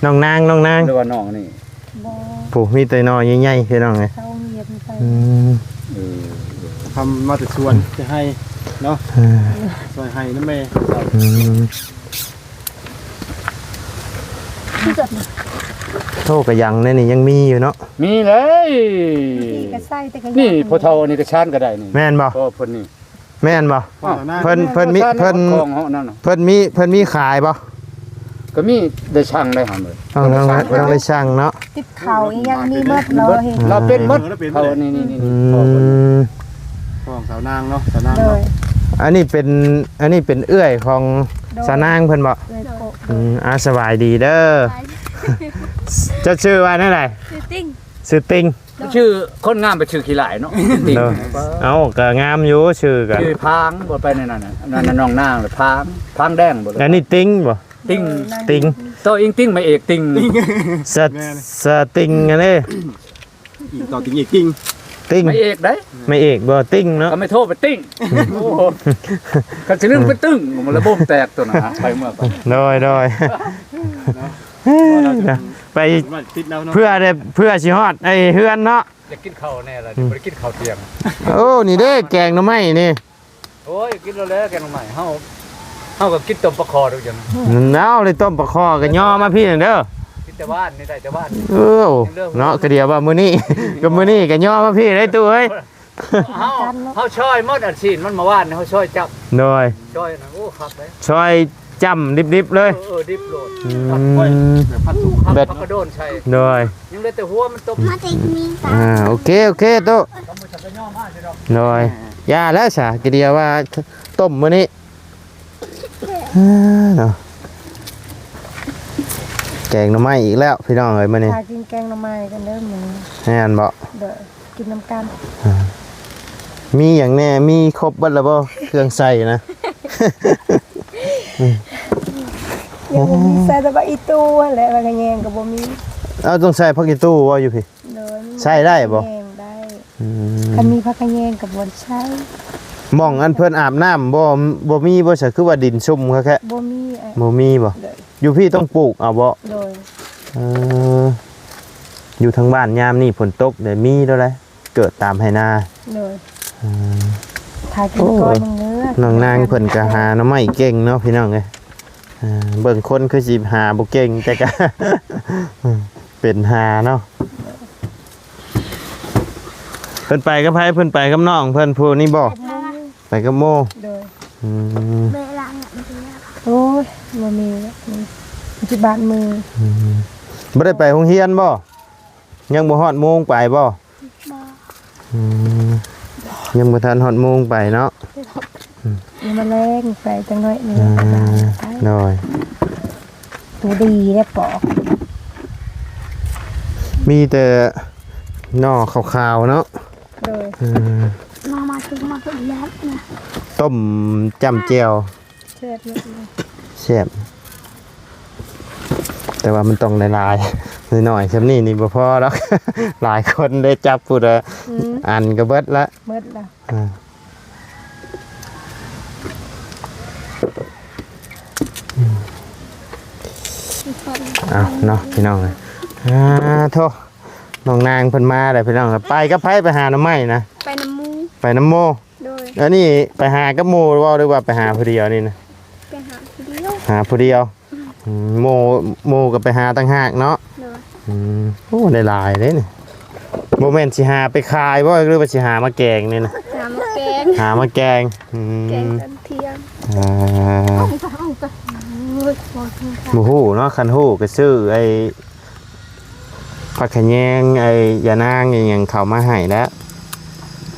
ນ້ອງນາງ ນ້ອງນາງ ຫຼືວ່ານ້ອງນີ້ ບໍ່ ຜູ້ມີແຕ່ໜໍ່ໃຫຍ່ໆ ພີ່ນ້ອງເອີຍ ເຂົາເຮັດໄປ ອືມ ເອີ ທຳມາແຕ່ສວນແຕ່ໄຮ່ເນາະ ເອີ ຊ່ອຍໄຮ່ນຳແມ່ ອືມ ຄືກັນ ໂທກະຍັງໃນນີ້ຍັງມີຢູ່ເນາະ ມີເລີຍ ນີ້ກະໃສ່ແຕ່ກະຍັງ ນີ້ພໍ່ເຖົ້າອັນນີ້ກະຊານກະໄດ້ນີ້ ແມ່ນບໍ່? ພໍ່ເພິ່ນນີ້ ແມ່ນບໍ່? ອ້າວ ເພິ່ນ ເພິ່ນມີ ເພິ່ນ ຂອງເຮົານັ້ນນະ ເພິ່ນມີ ເພິ່ນມີຂາຍບໍ່? ກໍມີໄດ້ຊ່າງໄດ້ຫັ້ນເລີຍ. ຕ້ອງ ຕ້ອງ ຕ້ອງໄດ້ຊ່າງເນາະ. ຕິດເຂົ້າອີ່ຫຍັງມີໝົດເນາະ. ເຫັນລາວເປັນໝົດ. ເຂົານີ້ ນີ້ ນີ້ ອືມ ພໍ່ຂອງສາວນາງເນາະ ສາວນາງເນາະ. ໂດຍ ອັນນີ້ເປັນ ອັນນີ້ເປັນເອື້ອຍຂອງ ໂດຍ ສາວນາງເພິ່ນບໍ? ເອື້ອຍໂກະ. ອືມ ອ່າ ສະບາຍດີເດີ. ເຈົ້າຊື່ວ່າແນວໃດ? ຊື່ຕິງ. ຊື່ຕິງ. ຊື່ຄົນງາມໄປຊື່ຂີ້ຫຼ້າຍເນາະ. ຕິງ. ເອີ ເອົ້າ ກໍງາມຢູ່ຊື່ກໍ ຊື່ພາງບໍ່ ໄປໃນນັ້ນນະ ນັ້ນນ້ອງນາງ ພາງ ພາງແດງບໍ່. ອັນນີ້ຕິງບໍ່? ຕິງ. ຕິງ ຕໍ່ອີງຕິງ ມາເອກຕິງ. ສະ ສະຕິງອັນນີ້ ອີກຕໍ່ຕິງ ເອກຕິງ ຕິງ ມາເອກໄດ໋. ມາເອກບໍ່ ຕິງເນາະ. ກໍໄມ່ໂທໄປຕິງ. ໂອ້ ຄັນຊິລຶ້ງໄປຕຶ້ງ ມັນລະບົມແຕກຕົວນະ. ໄປເມືອໄປ. ໂດຍ ໂດຍ ໄປເພື່ອໄດ້ ເພື່ອຊິຮອດໄອ້ເຮືອນເນາະ. ຢາກກິນເຂົ້າແນ່ລະ ອືມ ບໍ່ໄດ້ກິນເຂົ້າທ່ຽງ. ໂອ້ ນີ້ເດ້ແກງໜໍ່ໄມ້ນີ້. ໂອ້ຍ ກິນແລ້ວແຫຼະແກງໜໍ່ໄມ້. ເຮົາ ເຮົາກໍກິນຕົ້ມປາຄໍດອກຈັ່ງ. ເອົາເລີຍ ຕົ້ມປາຄໍກໍຍໍມາພີ້ເດີ. ກິນແຕ່ວານນີ້ ໄດ້ແຕ່ວານ. ເອີ ເນາະ ກໍດຽວວ່າມື້ນີ້ ກໍມື້ນີ້ກໍຍໍມາພີ້ໄດ້ຕູ້ເອີຍ. ເຮົາ ເຮົາຊອຍໝົດອັນຊີ້ນມັນ ເມື່ອວານນີ້ເຮົາຊອຍຈັບ. ໂດຍ ຊອຍນັ້ນ ໂອ້ ຄັກເດ້ ຊອຍຈ້ຳດິບໆເລີຍ. ເອີ ເອີ ດິບໂລດ. ອືມ ແບບ ແບບຜັກກະໂດນໃສ່. ໂດຍ ຍັງເຫຼືອແຕ່ຫົວມັນຕົກ. ອ່າ ໂອເຄ ໂອເຄ ໂຕະ. ໂດຍ ຢ່າແລ້ວຊະ ກະດຽວວ່າຕົ້ມມື້ນີ້. ເອີ ເນາະ ແກງໜໍ່ໄມ້ອີກແລ້ວພີ່ນ້ອງເອີຍ ມື້ນີ້. ຖ້າກິນແກງໜໍ່ໄມ້ກັນເດີມື້ນີ້. ແມ່ນບໍ່? ໂດຍ ກິນນຳກັນ. ອ່າ ມີຫຍັງແດ່? ມີຄົບເບິດແລ້ວບໍ່ ເຄື່ອງໃຊ້ນະ? ຍັງບໍ່ມີ ໃສ່ແຕ່ຜັກອີ່ຕູຫັ້ນແຫຼະ ຜັກຂະແຍງກໍບໍ່ມີ. ເອົາ ຕ້ອງໃສ່ຜັກອີ່ຕູບໍ່ຢູ່ພີ້? ໂດຍ ໃຊ້ໄດ້ບໍ່? ແຍງໄດ້. ອືມ ຄັນມີຜັກຂະແຍງກໍບໍ່ໃຊ້. ໝ່ອງອັນເພິ່ນອາບນ້ຳບໍ່ ບໍ່ມີບໍ່ຊະ? ຄືວ່າດິນຊຸ່ມຄັກແທ້. ບໍ່ມີ. ບໍ່ມີບໍ່? ໂດຍ ຢູ່ພີ້ຕ້ອງປູກເອົາບໍ່? ໂດຍ ເອີ ຢູ່ທາງບ້ານຍາມນີ້ຝົນຕົກເດ ມີໂລດໃດ ເກີດຕາມໄຮ່ນາ. ໂດຍ ອືມ ຖ້າກິນກ່ອນເດີ. ນ້ອງນາງເພິ່ນກໍຫາໜໍ່ໄມ້ເກັ່ງເນາະພີ່ນ້ອງເອີຍ. ເບິ່ງຄົນຄືຊິຫາບໍ່ເກັ່ງ ແຕ່ກໍເປັນຫາເນາະ. ເພິ່ນໄປກັບໃຜ? ເພິ່ນໄປກັບນ້ອງເພິ່ນຜູ້ນີ້ບໍ່? ໄປກັບໂມ. ໂດຍ ອືມ ໂອ້ຍ ບໍ່ມີແລ້ວ ຊິບາດມື. ອືມ ບໍ່ໄດ້ໄປໂຮງຮຽນບໍ່? ຍັງບໍ່ຮອດໂມງໄປບໍ່? ບໍ່. ອືມ ຍັງບໍ່ທັນຮອດໂມງໄປເນາະ. ອືມ ມາແລງໄປຈັກໜ້ອຍໜຶ່ງ. ອ່າ ໂດຍ ໂຕດີແລ້ວປອກ ມີແຕ່ໜໍ່ຂາວໆເນາະ. ໂດຍ ອືມ ມາ ມາ ມາ ມາ ຕົ້ມຈ້ຳແຈ່ວ. ແຊບເນາະ ແຊບ ແຕ່ວ່າມັນຕ້ອງຫຼາຍໆ ໜ້ອຍໆ ຊ່ຳນີ້ນີ້ບໍ່ພໍດອກ ຫຼາຍຄົນໄດ້ຈັບພຸ້ນລະ. ອືມ ອັນກໍເບິດລະ ເບິດລະ. ອ່າ ເອົາເນາະພີ່ນ້ອງເອີຍ. ອ່າ ໂທ້ ນ້ອງນາງເພິ່ນມາແລ້ວພີ່ນ້ອງ. ໄປກັບໃຜ? ໄປຫາໜໍ່ໄມ້ນະ? ໄປນຳໝູ່. ໄປນຳໝູ່. ໂດຍ ອັນນີ້ໄປຫາກັບໝູ່ບໍ່ ຫຼືວ່າໄປຫາຜູ້ດຽວນີ້ນະ? ໄປຫາຜູ້ດຽວ. ຫາຜູ້ດຽວ. ອືມ ໝູ່ ໝູ່ກໍໄປຫາຕ່າງຫາກເນາະ. ໂດຍ ອືມ ໂອ້ ໄດ້ຫຼາຍເດ້ນີ້. ບໍ່ແມ່ນຊິຫາໄປຂາຍບໍ່ ຫຼືວ່າຊິຫາມາແກງນີ້ນະ? ຫາມາແກງ. ຫາມາແກງ. ອືມ ແກງຕອນທ່ຽງ. ອ່າ ບໍ່ຮູ້ເນາະ ຄັນຮູ້ກໍຊື້ໄອ້ ຜັກຂະແຍງ ໄອ້ຢານາງອີ່ຫຍັງເຂົ້າມາໃຫ້ແລ້ວ.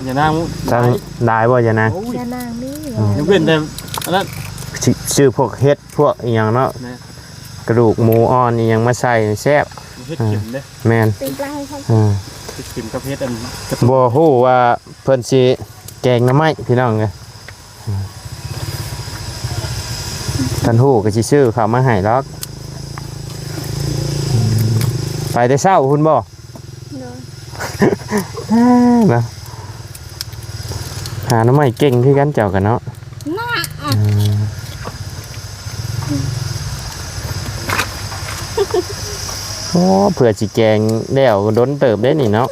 ຢານາງ ທັງຫຼາຍບໍ່ຢານາງ? ໂອ້ຍ ຢານາງມີ. ອືມ ຍົກເວັ້ນແຕ່ອັນນັ້ນ ຊິຊື້ພວກເຫັດພວກອີ່ຫຍັງເນາະ. ແມ່ນ ກະດູກໝູອ່ອນອີ່ຫຍັງມາໃສ່ແຊບ. ເຫັດເຂັມເດ້. ແມ່ນ ເປັນປາໃຫ້ເຂົາ. ອືມ ເຫັດເຂັມກັບເຫັດອັນ ບໍ່ຮູ້ວ່າເພິ່ນຊິແກງໜໍ່ໄມ້ພີ່ນ້ອງເອີຍ. ຄັນຮູ້ກໍຊິຊື້ເຂົ້າມາໃຫ້ດອກ. ໄປແຕ່ເຊົ້າພຸ້ນບໍ່? ໂດຍ ນະ ຫາໜໍ່ໄມ້ເກັ່ງຄືກັນເຈົ້າກໍເນາະ. ນະ ອືມ ໂອ້ ເພື່ອຊິແກງແລ້ວດົນເຕີບເດ້ນີ້ເນາະ.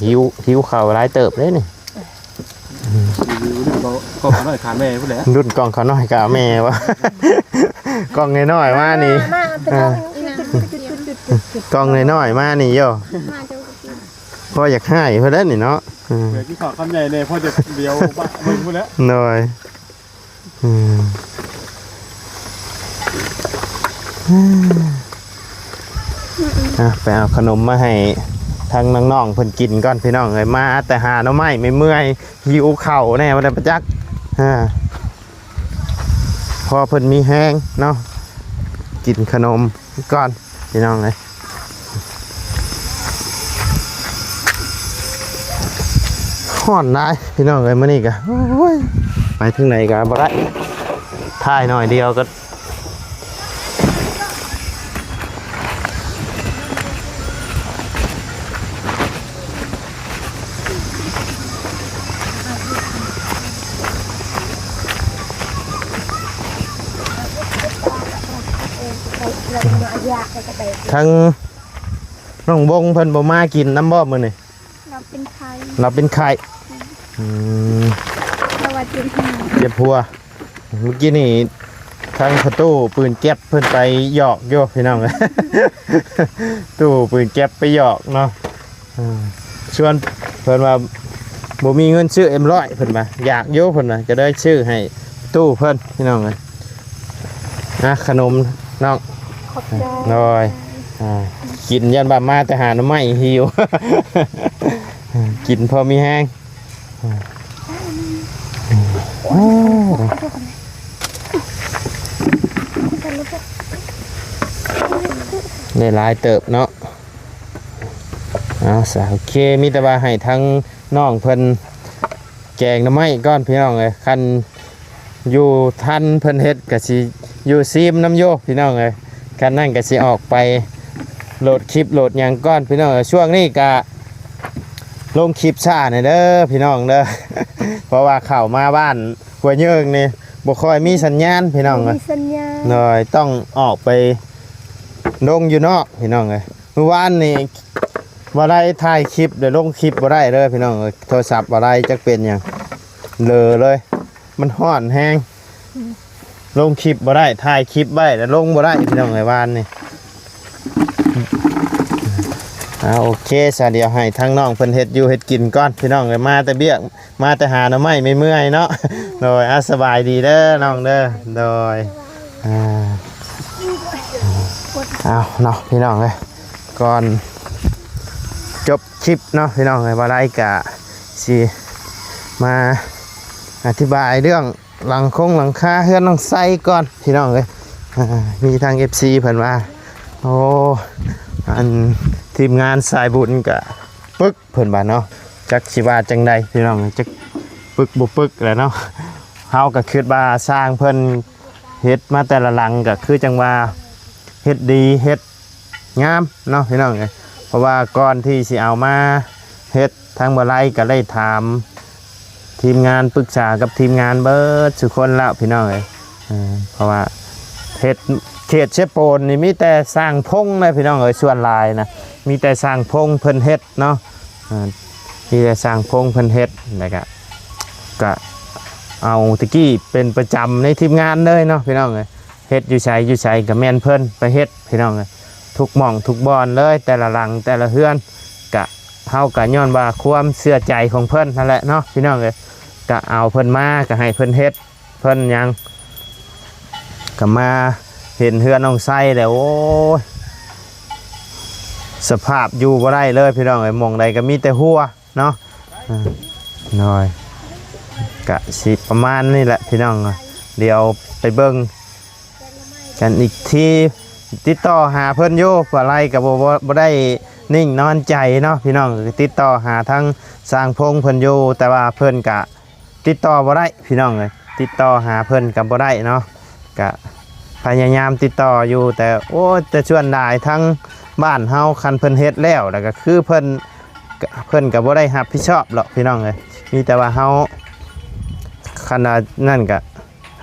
ຫິວ ຫິວເຂົ້າຫຼາຍເຕີບເດ້ນີ້. ອືມ ຢູ່ລຸ້ນກອງຂ້າວນ້ອຍຂ້າແມ່ພຸ້ນແຫຼະ. ລຸ້ນກອງຂ້າວນ້ອຍຂ້າແມ່ວະ. ກອງນ້ອຍໆມານີ້ ມາ ມາ ມາ ອ່າ ກອງນ້ອຍໆມານີ້ໂຍ ມາເຈົ້າກໍກິນ ພໍຢາກຮ້າຍພຸ້ນແຫຼະນີ້ເນາະ. ອືມ ເອີ ກິນຂ້າວຄຳໃຫຍ່ແດ່ ພໍຈະຫຼຽວເບິ່ງພຸ້ນແຫຼະ. ໂດຍ. ອືມ ອ່ະ ໄປເອົາຂະໜົມມາໃຫ້ທາງນ້ອງໆເພິ່ນກິນກ່ອນ ພີ່ນ້ອງເອີຍ. ມາແຕ່ຫາໜໍ່ໄມ້ເມື່ອຍໆ ຫິວເຂົ້າແດ່ ບໍ່ໄດ້ປະຈັກ ອ່າ ພໍເພິ່ນມີແຮງເນາະ ກິນຂະໜົມກ່ອນ ພີ່ນ້ອງເອີຍ. ຮ້ອນຫຼາຍ ພີ່ນ້ອງເອີຍ ມື້ນີ້ກະ ໂອ້ຍ ໄປທາງໃດກະບໍ່ໄດ້ ຖ່າຍໜ້ອຍດຽວກໍ ທາງນ້ອງບົງເພິ່ນບໍ່ມາກິນນຳບໍ່ມື້ນີ້? ລາວເປັນໄຂ້ ລາວເປັນໄຂ້. ອືມ ອືມ ລາວວ່າເຈັບຫົວ ເຈັບຫົວ. ມື້ກີ້ນີ້ທາງພໍ່ຕູ້ປືນແກັບເພິ່ນໄປຫຍອກຢູ່ ພີ່ນ້ອງ. ຕູ້ປືນແກັບໄປຫຍອກເນາະ. ອ່າ ຊວນເພິ່ນວ່າບໍ່ມີເງິນຊື້ເອັມຮ້ອຍ ເພິ່ນວ່າ ຢາກຢູ່ ເພິ່ນວ່າ ກໍເລີຍຊື້ໃຫ້ຕູ້ເພິ່ນ ພີ່ນ້ອງເອີຍ. ອ່ະ ຂະໜົມນ້ອງ ຂອບໃຈ ໂດຍ. ອ່າ ກິນຢ້ານວ່າມາແຕ່ຫາໜໍ່ໄມ້ຫິວ ກິນພໍມີແຮງ. ໂອ້ ໄດ້ຫຼາຍເຕີບເນາະ. ເອົາຊະ ໂອເຄ ມີແຕ່ວ່າໃຫ້ທາງນ້ອງເພິ່ນແກງໜໍ່ໄມ້ກ່ອນ ພີ່ນ້ອງເອີຍ. ຄັນຢູ່ທັນເພິ່ນເຮັດກະຊິຢູ່ຊີມນຳຢູ່ ພີ່ນ້ອງເອີຍ. ຄັນນັ້ນກະຊິອອກໄປໂຫຼດຄລິບໂຫຼດຫຍັງກ່ອນ ພີ່ນ້ອງເອີຍ. ຊ່ວງນີ້ກະລົງຄລິບຊ້າແດ່ເດີ ພີ່ນ້ອງເດີ ເພາະວ່າເຂົ້າມາບ້ານ ຫົວເຍີງນີ້ບໍ່ຄ່ອຍມີສັນຍານ ພີ່ນ້ອງເອີຍ ບໍ່ມີສັນຍານ ໂດຍ ຕ້ອງອອກໄປລົງຢູ່ນອກ ພີ່ນ້ອງເອີຍ. ມື້ວານນີ້ບໍ່ໄດ້ຖ່າຍຄລິບ ໄດ້ລົງຄລິບບໍ່ໄດ້ເດີ ພີ່ນ້ອງເອີຍ. ໂທລະສັບບໍ່ໄດ້ຈັກເປັນຫຍັງ ເລີເລີຍ ມັນຮ້ອນແຮງ ອືມ ລົງຄລິບບໍ່ໄດ້ ຖ່າຍຄລິບໄວ້ແລ້ວລົງບໍ່ໄດ້ ພີ່ນ້ອງເອີຍ ວານນີ້. ອ່າ ໂອເຄຊະ ດຽວໃຫ້ທາງນ້ອງເພິ່ນເຮັດຢູ່ເຮັດກິນກ່ອນ ພີ່ນ້ອງເອີຍ. ມາແຕ່ວຽກ ມາແຕ່ຫາໜໍ່ໄມ້ເມື່ອຍໆເນາະ. ໂດຍ ອ່າ ສະບາຍດີເດີນ້ອງເດີ. ໂດຍ ອ່າ ເອົາເນາະ ພີ່ນ້ອງເອີຍ ກ່ອນຈົບຄລິບເນາະ ພີ່ນ້ອງເອີຍ ວ່າໄລກະຊິມາອະທິບາຍເລື່ອງ ຫຼັງຄົງຫຼັງຄາເຮືອນນ້ອງໄຊກ່ອນ ພີ່ນ້ອງເອີຍ. ອ່າ ມີທາງເອັຟຊີເພິ່ນວ່າ ໂອ້ ອັນທີມງານສາຍບຸນກະປຶກ ເພິ່ນວ່າເນາະ. ຈັກຊິວ່າຈັ່ງໃດ ພີ່ນ້ອງ ຈັກປຶກບໍ່ປຶກແຫຼະເນາະ. ເຮົາກະຄິດວ່າຊ່າງເພິ່ນເຮັດມາແຕ່ລະຫຼັງກະຄືຈັ່ງວ່າເຮັດດີເຮັດ ງາມເນາະ ພີ່ນ້ອງເອີຍ. ເພາະວ່າກ່ອນທີ່ຊິເອົາມາເຮັດ ທາງບໍ່ໄລກໍໄດ້ຖາມທີມງານ ປຶກສາກັບທີມງານເບິດສູ່ຄົນແລ້ວ ພີ່ນ້ອງເອີຍ. ເອີ ເພາະວ່າເຮັດເຂດເຊໂປນນີ້ມີແຕ່ຊ່າງພົງເລີຍ ພີ່ນ້ອງເອີຍ. ສ່ວນຫຼາຍນະ ມີແຕ່ຊ່າງພົງເພິ່ນເຮັດເນາະ. ເອີ ມີແຕ່ຊ່າງພົງເພິ່ນເຮັດ ແລ້ວກະ ກະເອົາແຕ່ກີ້ເປັນປະຈຳໃນທີມງານເລີຍເນາະ ພີ່ນ້ອງເອີຍ. ເຮັດຢູ່ໃສຢູ່ໃສກໍແມ່ນເພິ່ນໄປເຮັດ ພີ່ນ້ອງເອີຍ. ທຸກໝ່ອງທຸກບ່ອນເລີຍ ແຕ່ລະຫຼັງແຕ່ລະເຮືອນ ກະ ເຮົາກະຍ້ອນວ່າຄວາມເຊື່ອໃຈຂອງເພິ່ນຫັ້ນແຫຼະເນາະ ພີ່ນ້ອງເອີຍ. ກະເອົາເພິ່ນມາ ກະໃຫ້ເພິ່ນເຮັດ ເພິ່ນຫຍັງ ກະມາເຫັນເຮືອນນ້ອງໄຊແລ້ວ ໂອ້ຍ ສະພາບຢູ່ບໍ່ໄດ້ເລີຍ ພີ່ນ້ອງເອີຍ. ໝ່ອງໃດກໍມີແຕ່ຮົວ ເນາະ. ອາ ໂດຍ ກະຊິປະມານນີ້ແຫຼະ ພີ່ນ້ອງ. ດຽວໄປເບິ່ງກັນອີກທີ ຕິດຕໍ່ຫາເພິ່ນຢູ່ ບໍ່ໄລກໍບໍ່ ບໍ່ ບໍ່ໄດ້ນິ່ງນອນໃຈເນາະ ພີ່ນ້ອງ. ຕິດຕໍ່ຫາທາງຊ່າງພົງເພິ່ນຢູ່ ແຕ່ວ່າເພິ່ນກະຕິດຕໍ່ບໍ່ໄດ້ ພີ່ນ້ອງເອີຍ. ຕິດຕໍ່ຫາເພິ່ນກໍບໍ່ໄດ້ເນາະ. ກະພະຍາຍາມຕິດຕໍ່ຢູ່ ແຕ່ ໂອ້ ແຕ່ສ່ວນຫຼາຍທາງບ້ານເຮົາ ຄັນເພິ່ນເຮັດແລ້ວ ແລ້ວກໍຄືເພິ່ນ ເພິ່ນກໍບໍ່ໄດ້ຮັບຜິດຊອບດອກ ພີ່ນ້ອງເອີຍ. ມີແຕ່ວ່າເຮົາ ຄັນວ່ານັ້ນກໍ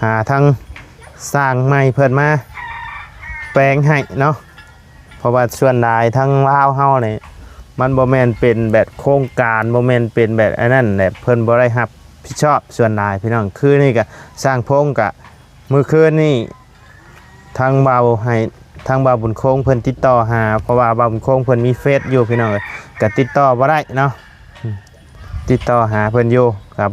ຫາທາງຊ່າງໃໝ່ເພິ່ນມາແປງໃຫ້ເນາະ. ເພາະວ່າສ່ວນຫຼາຍທາງລາວເຮົານີ້ ມັນບໍ່ແມ່ນເປັນແບບໂຄງການ ບໍ່ແມ່ນເປັນແບບອັນນັ້ນແຫຼະ ເພິ່ນບໍ່ໄດ້ຮັບຜິດຊອບສ່ວນຫຼາຍ ພີ່ນ້ອງ. ຄືນີ້ກະຊ່າງພົງກະ ມື້ຄືນນີ້ ທາງບ່າວໃຫ້ ທາງບ່າວບຸນຄົງເພິ່ນຕິດຕໍ່ຫາ ເພາະວ່າບ່າວບຸນຄົງເພິ່ນມີເຟສຢູ່ ພີ່ນ້ອງເອີຍ ກະຕິດຕໍ່ບໍ່ໄດ້ເນາະ. ອືມ ຕິດຕໍ່ຫາເພິ່ນຢູ່ ກໍ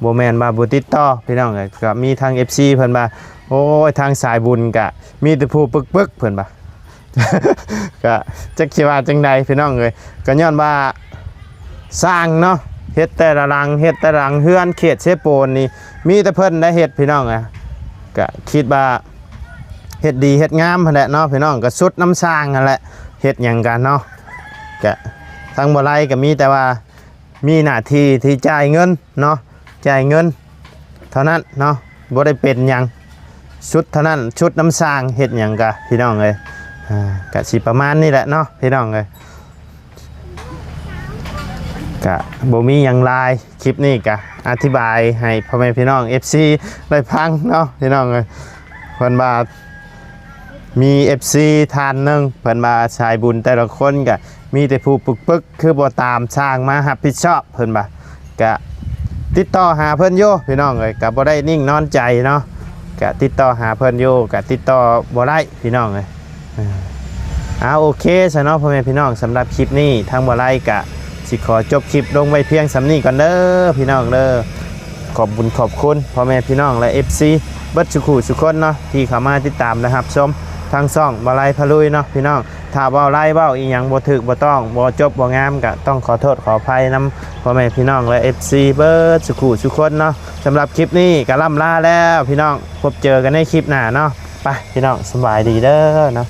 ບໍ່ແມ່ນວ່າບໍ່ຕິດຕໍ່ ພີ່ນ້ອງເອີຍ. ກໍມີທາງເອັຟຊີເພິ່ນວ່າ ໂອ້ຍ ທາງສາຍບຸນກະມີແຕ່ຜູ້ປຶກໆ ເພິ່ນວ່າ ກະຈັກຊິວ່າຈັ່ງໃດພີ່ນ້ອງເອີຍ ກະຍ້ອນວ່າຊ່າງເນາະ ເຮັດແຕ່ລະຫຼັງ ເຮັດແຕ່ລະຫຼັງ ເຮືອນເຂດເຊໂປນນີ້ ມີແຕ່ເພິ່ນໄດ້ເຮັດພີ່ນ້ອງເອີຍ ກະຄິດວ່າເຮັດດີເຮັດງາມຫັ້ນແຫຼະເນາະພີ່ນ້ອງ ກະສຸດນຳຊ່າງຫັ້ນແຫຼະ ເຮັດຫຍັງກະເນາະ ກະທາງບໍ່ໄລກະມີແຕ່ວ່າ ມີໜ້າທີ່ທີ່ຈ່າຍເງິນເນາະ ຈ່າຍເງິນເທົ່ານັ້ນເນາະ ບໍ່ໄດ້ເປັນຫຍັງ ສຸດເທົ່ານັ້ນ ສຸດນຳຊ່າງ ເຮັດຫຍັງກະພີ່ນ້ອງເອີຍ ອ່າ ກະຊິປະມານນີ້ແຫຼະເນາະພີ່ນ້ອງເອີຍ ກະບໍ່ມີຫຍັງຫຼາຍ ຄລິບນີ້ກະອະທິບາຍໃຫ້ພໍ່ແມ່ພີ່ນ້ອງ ເອັຟຊີ ໄດ້ຟັງເນາະພີ່ນ້ອງເອີຍ ເພິ່ນວ່າ ມີເອັຟຊີທ່ານໜຶ່ງ ເພິ່ນວ່າສາຍບຸນແຕ່ລະຄົນກະມີແຕ່ຜູ້ປຶກໆ ຄືບໍ່ຕາມຊ່າງມາຮັບຜິດຊອບ ເພິ່ນວ່າ ກະຕິດຕໍ່ຫາເພິ່ນຢູ່ພີ່ນ້ອງເອີຍ ກະບໍ່ໄດ້ນິ່ງນອນໃຈເນາະ ກະຕິດຕໍ່ຫາເພິ່ນຢູ່ ກະຕິດຕໍ່ບໍ່ໄດ້ພີ່ນ້ອງເອີຍ ເອີ ເອົາ ໂອເຄຊະເນາະພໍ່ແມ່ພີ່ນ້ອງ ສຳລັບຄລິບນີ້ທາງບໍ່ໄລກະຊິຂໍຈົບຄລິບລົງໄວ້ພຽງສ່ຳນີ້ກ່ອນເດີພີ່ນ້ອງເດີ ຂອບບຸນຂອບຄຸນພໍ່ແມ່ພີ່ນ້ອງ ແລະ ເອັຟຊີ ເບິດສູ່ຄູ່ສູ່ຄົນເນາະ ທີ່ເຂົ້າມາຕິດຕາມ ແລະ ຮັບຊົມທາງຊ່ອງບໍ່ໄລພາລຸຍເນາະພີ່ນ້ອງ ຖ້າບໍ່ໄລເວົ້າອີ່ຫຍັງບໍ່ຖືກບໍ່ຕ້ອງ ບໍ່ຈົບບໍ່ງາມ ກະຕ້ອງຂໍໂທດຂໍອະໄພນຳພໍ່ແມ່ພີ່ນ້ອງ ແລະ ເອັຟຊີ ເບິດສູ່ຄູ່ສູ່ຄົນເນາະ ສຳລັບຄລິບນີ້ກະລ່ຳລາແລ້ວພີ່ນ້ອງ ພົບເຈີກັນໃນຄລິບໜ້າເນາະ ໄປພີ່ນ້ອງ ສະບາຍດີເດີເນາະ.